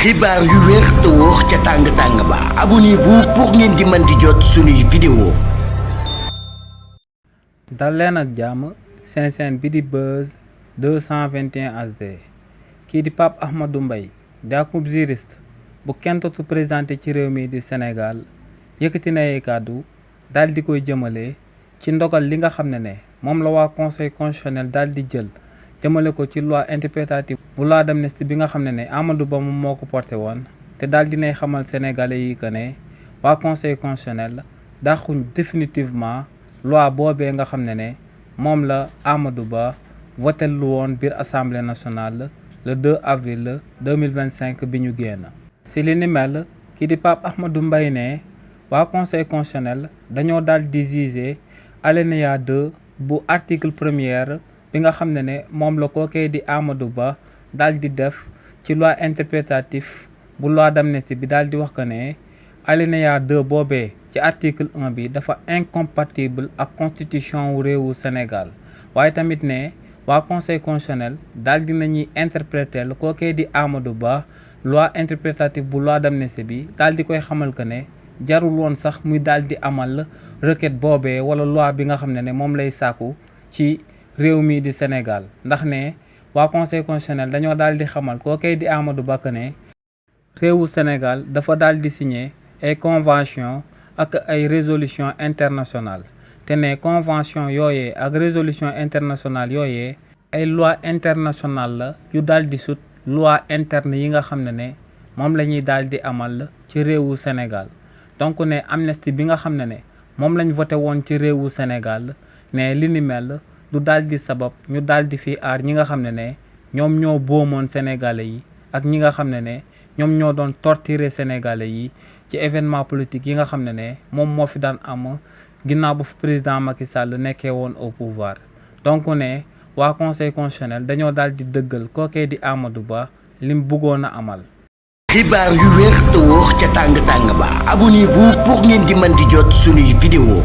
xibaar yu wér te wóor ca tàng-tàng ba abonnez-vous pour ngeen di mën di jot suñuy vidéo. dal leen ak jàmm seen chaîne bi di Buzz 221 HD kii di Pape Ahmadou Mbaye di ab juriste bu kenn dootu présenté ci réew mi di Sénégal yëkkati na ay kàddu daal di koy jëmale ci ndogal li nga xam ne moom la waa conseil constitutionnel daal di jël jëmale ko ci loi interprétative bu loi d'amnistie bi nga xam ne Amadou Ba moom moo ko porté woon te daal dinay xamal sénégalais yi que ne waa conseil constitutionnel dàquñ définitivement loi boobee nga xam ne moom la Amadou Ba voté lu woon biir assemblée nationale le 2 avril 2025 bi ñu génn. si li ni mel kii di Pape Ahmadou Mbaye ne waa conseil constitutionnel dañoo daal di juger alinéa 2 bu article 1er bi nga xam ne moom la kookee di Amadou Ba daal di def ci loi interprétative bu loi d'amnistie bi daal di wax que ne alinéa 2 boobee ci article 1 bi dafa incompatible ak constitution wu réewu Sénégal waaye tamit ne waa conseil constitutionnel daal di nañuy interpréter kookee di Amadou Ba loi interprétative bu loi d'amnistie bi daal di koy xamal que ne jarul woon sax muy daal di amal requête boobee wala loi bi nga xam ne moom lay sàkku ci réew mi di Sénégal ndax ne waa conseil constitutionnel dañoo daal di xamal kookee di Amadou Ba que ne réewu Sénégal dafa daal di signé ay convention ak ay résolution internationale te ne convention yooyee ak résolution internationale yooyee ay loi internationale la yu daal di sut loi interne yi nga xam ne moom la ñuy daal di amal ci réewu Sénégal donc ne amnistie bi nga xam ne moom lañ voté woon ci réewu Sénégal ne li ni mel du daal di sabab ñu daal di fi aar ñi nga xam ne ñoom ñoo boomoon sénégalais yi ak ñi nga xam ne ñoom ñoo doon torturer sénégalais yi ci événement politique yi nga xam ne moom moo fi daan am ginnaaw bu fi président Macky Sall nekkee woon au pouvoir donc ne waa conseil constitutionnel dañoo daal di dëggal kookee di Amadou Ba lim bëggoon a amal. xibaar yu wér te wóor ca tàng-tàng ba abonnez-vous pour ngeen di mën di jot suñuy vidéo.